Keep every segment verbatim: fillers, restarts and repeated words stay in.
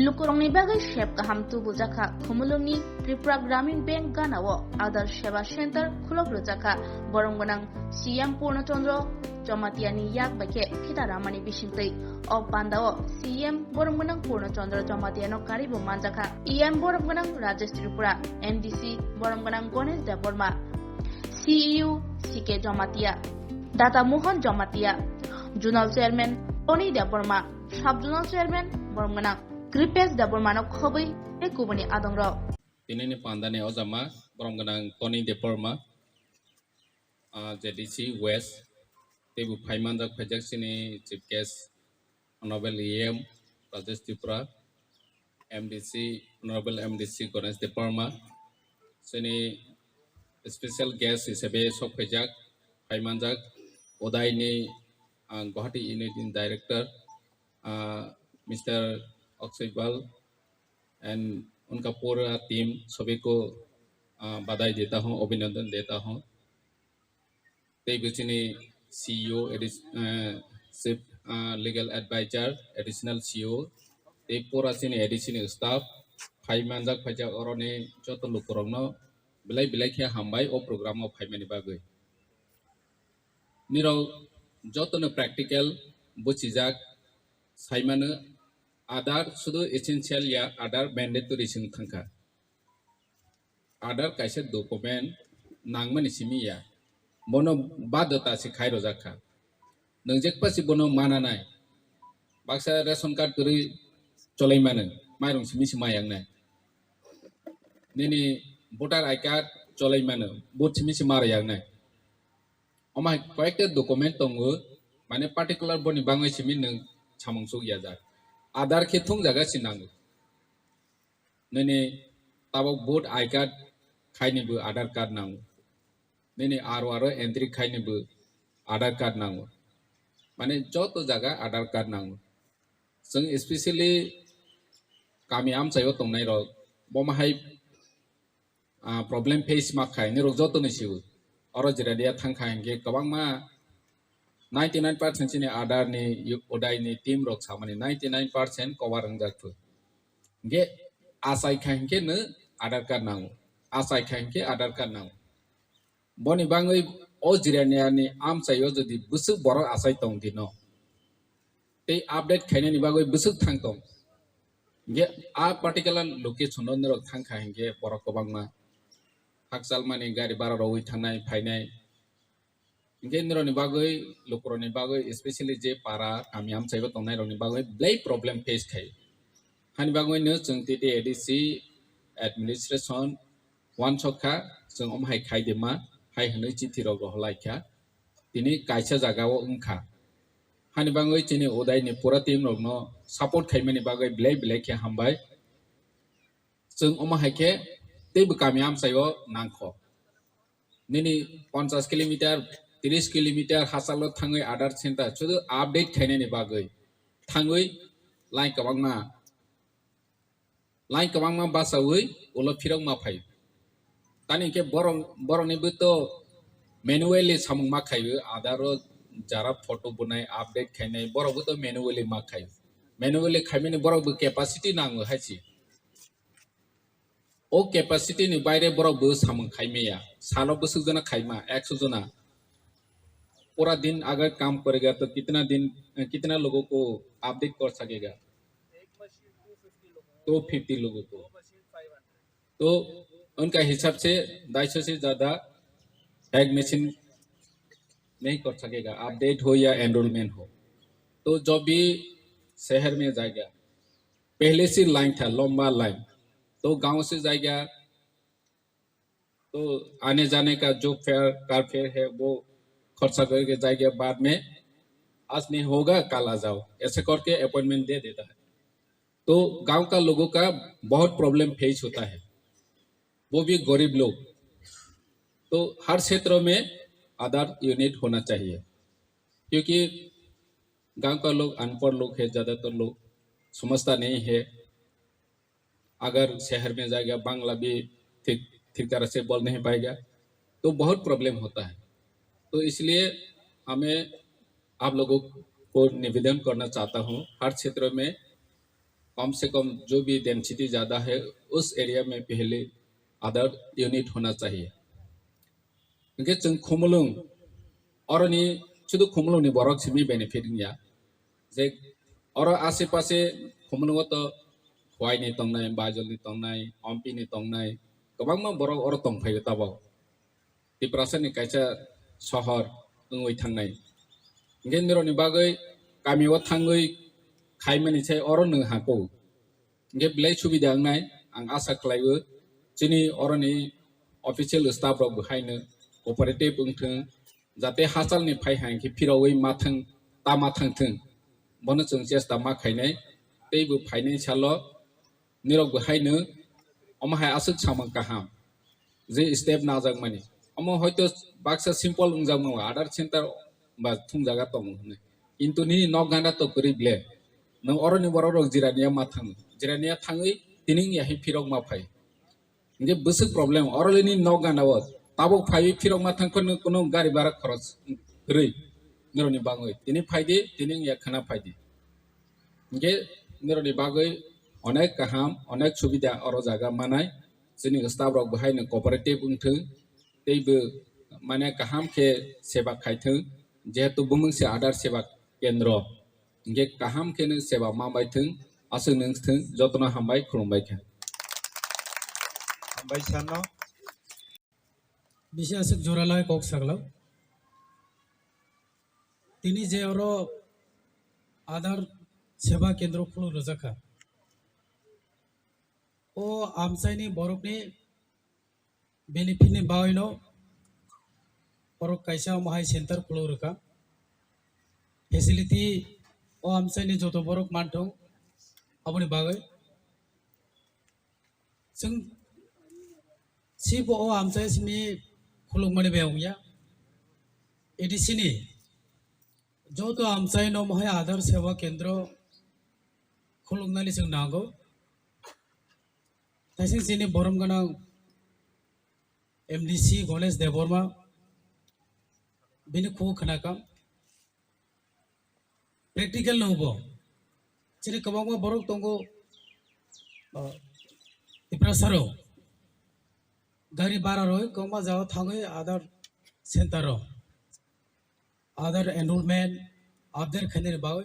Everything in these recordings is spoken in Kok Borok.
Lukurokni bagwi sep kaham tubujakha Khumulwngni Tripura Gramin Bank ganao Aadhaar Seva Center khulok rwjakha. Borom gwnang C M Purno Chandra Jamatia ni yak bai khe phita ramani bisingtwi. O pandao C M borom gwnang Purno Chandra Jamatia no karibo manjakha. E M borom gwnang Rajesh Tripura, M D C borom gwnang Ganesh Debbarma, C E O C K Jamatia, Data Mohan Jamatia, Zonal Chairman Tony Debbarma, Sub Zonal Chairman borom gwnang Kripesh Debbarma no khobwi tei kubuni adongrok. Tinini pandani ojama borom gwnang Tony Debbarma, ah, Z D C West, teibo phaimanjak phaijak chini Chief Guest Honorable E M Rajesh Tripura, M D C, Honorable M D C Ganesh Debbarma, chini special guest hisabe sok phaijak, phaimanjak Udaini, ah, Guwahati Unit ni Director, ah, Mister Akshay Bal, and unka pura team sabhi ko, ah, badai deta hoon, abhinandan deta hoon. Tei bo chini C E O, addi-, eh, Chief, ah, Legal Advisor, Additional C E O, tei pura chini A D C ni staff, phai manjak phaijak oroni joto lukurokno belai belai khe hambai o program o phaimani bagwi. Nirok jotono practical buchijak saimano, Aadhaar sudu essential ya, Aadhaar mandatory se wng thangkha. Aadhaar kaisa document nangmani simi ya. Bono badota se khai rojak kha. Nwng jekpa se bono mana nai. Baksa ration card kwrwi cholai mano, mairung simi se ma yang nai. Nini voter I D card cholai mano, vote simi se ma rw yang nai. Omo hai koyekta document tongo, mane particular boni bangwi simi nwng samung chuk ya jak. Aadhaar khe thung jaga se nango. Nini tabok vote I D card khaini bo Aadhaar card nango. Nini R O R o entry khaini bo Aadhaar card nango. Mane joto jaga Aadhaar card nango. Chwng especially kami amchaio tongnai rok, bomo hai, ah, problem face ma khai, nirok joto ni siwi. Oro jira dia thang kha hinkhe kwbangma ninety nine percent chini Aadhaar ni, Uday ni team rok samani ninety nine percent cover wngjak thwi. Hinkhe achai kha hinkhe no Aadhaar card nango, achai kha hinkhe Aadhaar card nango. Boni bangwi o jirania ni amchaio jodi bwswk borok achai tong di no, tei update khainani bagwi bwswk thang tong. Hinkhe a particular location o norok thang kha hinkhe borok kwbangma hakchalmani gari bara rogwi thangnai phainai. Hinkhe norokni bagwi, lukurokni bagwi, especially je para kami amchaibo tongnairokni bagwi belai problem face khai. Hani bagwino chwng T T A D C administration uansuk kha, chwng omo hai khai de ma, hai hwnwi chithi rok rohor lai kha. Tini kaisa jaga o wng kha. Hani bagwi chini Uday ni pura team rok no support khaimani bagwi belai belai khe hambai. Chwng omo hai khe teibo kami amchai o nangkho. Nini ponchash kilometer, trish kilometer hachalo thangwi Aadhaar center sudu update khainani bagwi thangwi line kwbangma Line kwbangma bachaui ulo phirok ma phaio. Tani hinkhe borok, borokni bwto manually samung ma khaio, Aadhaar o jara photo bunai, update khainai, borok bwto manually ma khaio. Manually khaimani borok bo capacity nango hai se. O capacity ni baire borok bo samung khai maya. Salo bwswk jona khaima, ekso jona. Pura din agar kam karega to kitna din, kitna logo ko update kar sakega? Two fifty logo ko. तो उनका हिसाब से ढाई सौ से ज्यादा एक मशीन नहीं कर सकेगा, अपडेट हो या एनरोलमेंट हो। तो जो भी शहर में जाएगा, पहले से लाइन था, लंबा लाइन, तो गांव से जाएगा, तो आने जाने का जो फेयर, कार फेयर है, वो खर्चा करके जाएगा बाद में, आज नहीं होगा, कल आ जाओ, ऐसे करके अपॉइंटमेंट दे देता है। तो गांव का लोगों का बहुत प्रॉब्लम फेस होता है, वो भी गरीब लोग। तो हर क्षेत्र में आधार यूनिट होना चाहिए, क्योंकि गांव का लोग अनपढ़ लोग है, ज़्यादातर लोग समझता नहीं है। अगर शहर में जाएगा, बांग्ला भी ठीक, ठीक तरह से बोल नहीं पाएगा, तो बहुत प्रॉब्लम होता है। तो इसलिए हमें आप लोगों को निवेदन करना चाहता हूँ, हर क्षेत्र में कम से कम जो भी डेंसिटी ज़्यादा है, उस एरिया में पहले आधार यूनिट होना चाहिए। Hingke chwng Khumulwng, oroni sudu Khumulwng ni borok simi benefit wngya. Je oro ashe pashe Khumulwngo to Khowai ni tongnai, Baijol ni tongnai, Ompi ni tongnai, kwbangma borok oro tongphaio tabok. Tiprasa ni kaisa sohor wngwi thangnai. Hingke nirokni bagwi kami o thangwi khaimani sai oro nwng hako. Hingke belai subida wngnai, ang asa khlaio, chini oroni official staff rok bo haino cooperative wngthwng, jate hachal ni phai hai khe phirogwi ma thang, ta ma thang thwng, bono chwng chesta ma khainai, tei bo phainai salo nirok bo haino omo hai aswk samung kaham, je step najakmani. Omo hoito baksa simple wngjakmano, Aadhaar center ba thungjaga tongo hwnwi. Kintu nini nok gana to kwrwi ble. Nwng oroni borok rok jirania ma thang, jirania thangwi tini wngya hai phirok ma phai. Hingke bwswk problem, oroni nok gana o tabuk phaiwi phirok ma thang phano kuno gari bara khoros kwrwi nirokni bagwi. Tini phaidi, tini wngya khwna phaidi. Hingke nirokni bagwi onek kaham, onek subida oro jaga manai. Chini staff rok bo haino cooperative wngthwng, tei bo mane kaham khe seba khaithwng, jehetu bumung se Aadhaar seba kendro, hingke kaham khe no seba ma baithwng, aswk nwng thwng, jotono hambai khulumbai kha. Hambai sano. Bisi aswk jora lai kok saglak. Tini je oro Aadhaar seba kendro khuluk rwjak kha. O amchaini borokni benefit ni bagwino borok kaisa omo hai center khuluk rwkha. Facility o amchaini joto borok manthung aboni bagwi. Chwng sibo o amchai simi khulukmani bai wngya. A D C ni joto amchaino omo hai Aadhaar Seva Kendro khuluknani chwng nango. Taising chini borom gwnang M D C Ganesh Debbarma bini khuk khwnakam. Practical no bo. Chini kwbangma borok tongo, ah, Tiprasa rok. Gari bara roi kwbangma jaga thangwi Aadhaar center o. Aadhaar enrollment, update khainani bagwi.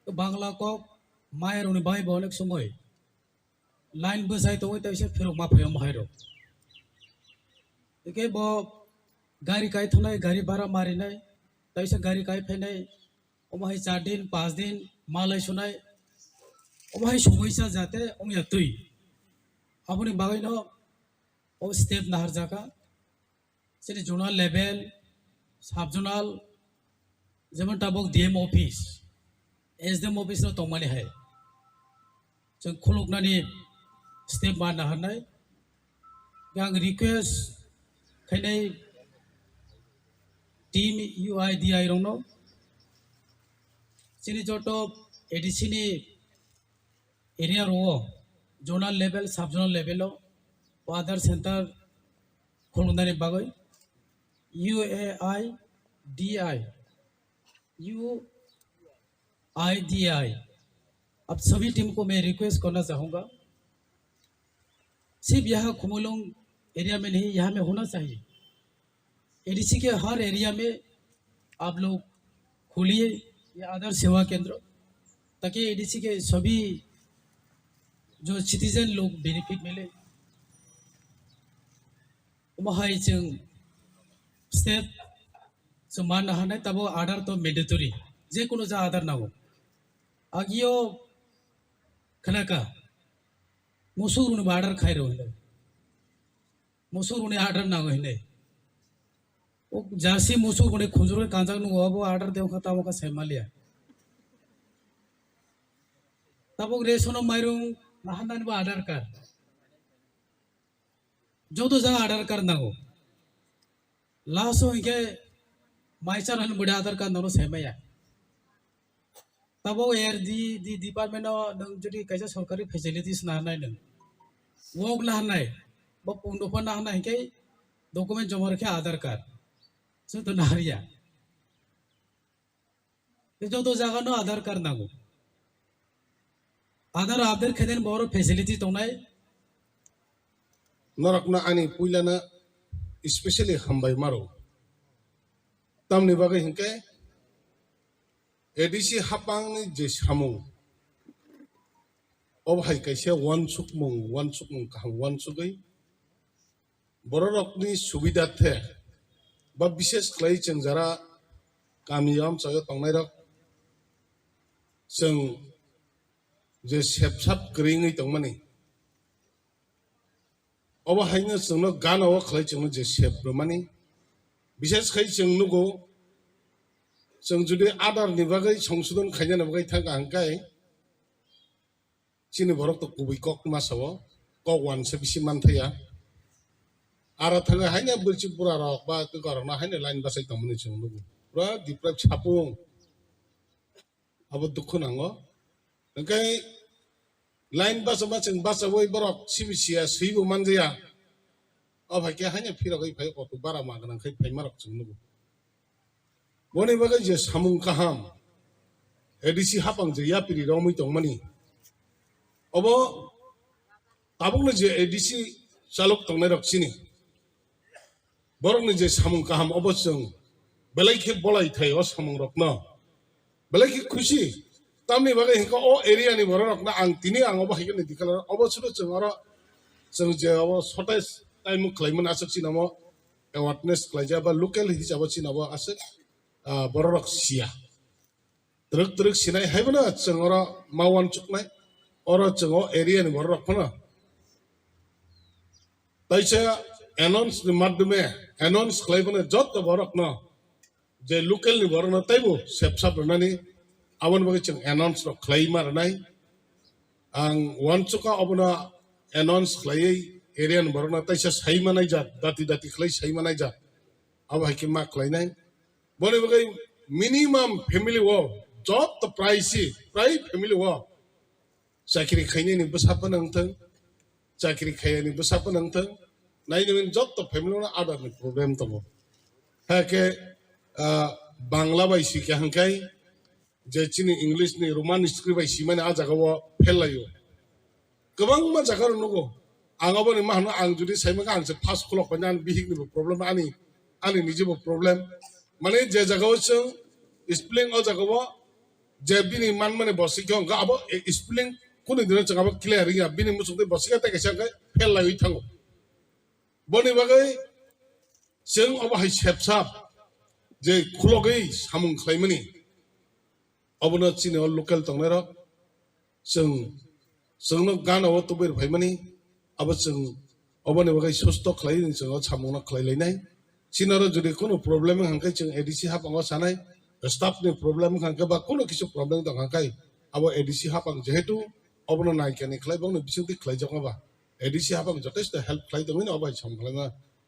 Bangla kok, maya rokni bagwi bo onek somoi. Line bwsai tongwi tei se phirok ma phaio mohai rok. Hingke bo gari kai thunai, gari bara marinai, tei se gari kai phainai, omo hai char din, panch din, malai sunai, omo hai sumui sa jate ongya twi. Aboni bagwi no o step nahar jaka. Chini zonal level, sub zonal, jemon tabok D M office, S D M office no tongmani hai. Chwng khuluknani step ma naharnai. Ang request khainai team U I D I rokno. Chini joto A D C ni area ro zonal level, sub zonal level o Aadhaar center khuluknani bagwi U A I D I, U I D I, आप सभी टीम को मैं रिक्वेस्ट करना चाहूँगा, सिर्फ यहाँ खुमोलुंग एरिया में नहीं, यहाँ में होना चाहिए। A D C के हर एरिया में आप लोग खोलिए ये आदर्श सेवा केंद्र, ताकि A D C के सभी जो सिटीजन लोग बेनिफिट मिले। Omo hai chwng step chwng manna hanai tabo Aadhaar to mandatory, je kono ja Aadhaar nango. Agio khnaka, musuk rwni bo Aadhaar khai rw hinwi. Musuk rwni Aadhaar nango hinwi. O jersey musuk rwni khunjurwi kanjak nungo, obo Aadhaar de wngkha tamo kha sai maliya. Tabok ration o mairung naharnani bo Aadhaar card. Joto jaga Aadhaar card nango. Last o hinkhe mai chana hinwi bwdai Aadhaar card nangno sai maya. Tabok R D D department o nwng jodi kaisa sorkari facilities naharnai nwng, wok naharnai, ba pung dopha naharnai hinkhe document joma rwkhe Aadhaar card. Chwng to naharya. Tei joto jaga no Aadhaar card nango. Aadhaar update khainani boro facility tongnai. Norokno ani puilano specially hambai maro. Tamni bagwi hinkhe A D C hapangni je samung, obo hai kaisa uansukmung, uansukmung kaham uansugwi bororokni subida the ba bishes khlai chwng jara kami amchaio tongnairok chwng je sepsap kwrwi wngwi tongmani, obo haino chwngno gana o khlai chwngno je sep rwmani. Bishes khai chwng nugo, chwng jodi Aadhaar ni bagwi songsodon khainani bagwi thangkha hwnkhe, chini borok to kubui kok ma sao, kok uansa bisi manthaya. Aro thangwi haino bwrwi bura rok ba kwkha rokno haino line bachai tongmani chwng nugo. Pura deprive sapung. Abo dukhu nango. Hwnkhe line bachama chwng bachaui borok sibisiya swibo manjaya. O hai khe haino phirogwi phai auto bara ma gwnang khai phai marok chwng nugo. Boni bagwi je samung kaham, A D C hapang je yapiri romwi tongmani, obo tabukno je A D C chalok tongnairok chini, borokni je samung kaham obo chwng belai khe bolai thai o samungrokno, belai khe khusi. Tamni bagwi hinkhe o area ni bororokno ang tini ang obo hai khe ni dikhala obo sudo chwng oro chwng je obo shortage time khlaimani aswk chini omo awareness khlaijak ba local hisabo chini obo aswk, ah, bororok siya. Twrwk twrwk sinai hai bono chwng oro ma uansuknai, oro chwng o area ni bororok phano taisa announce ni madhyome announce khlai bono joto borokno je local ni borokno teibo sepsap rwnani aboni bagwi chwng announce rok khlai ma rwnai. Ang uansukha obono announce khlaiwi area ni borokno taisa sai manai jak, dati dati khlai sai manai jak, abo hai khe ma khlainai. Boni bagwi minimum family o joto prai si, prai family o chakri khainani bwsa phano wngthang, chakri khaiyani bwsa phano wngthang, nainani joto family o Aadhaar ni problem tongo. Hakhe, ah, Bangla bai si khe hangkai, je chini English ni Roman script bai simani a jaga o fail laio. Kwbangma jaga rok nugo. Ang aboni ma hwnno, ang jodi sai mankha, ang se first khulok paina ani bihik ni bo problem, ani, ani niji bo problem. Mane je jaga o chwng spelling o jaga o je bini manmani bo sikhe hwnkha abo, e, spelling kunu dino chwng abo clear wngya, bini muchung twi bo sikhe tei kaisa hwnkhe fail laiwi thango. Boni bagwi chwng obo hai sepsap je khulogwi samung khlaimani. Obono chini o local tongnairok chwng, chwngno gana o tubui rw phaimani, abo chwng oboni bagwi susto khlai chwng o samungno khlai lainai. Chini oro jodi kunu problem wng kha khe chwng A D C hapang o sanai, staff ni problem wng kha khe ba kunu kisu problem tong kha khe abo A D C hapang jehetu obono naikani khlai bokni bisingtwi khlaijakma ba A D C hapang jotesto help khlai tongwi no obo hai samung khlaima.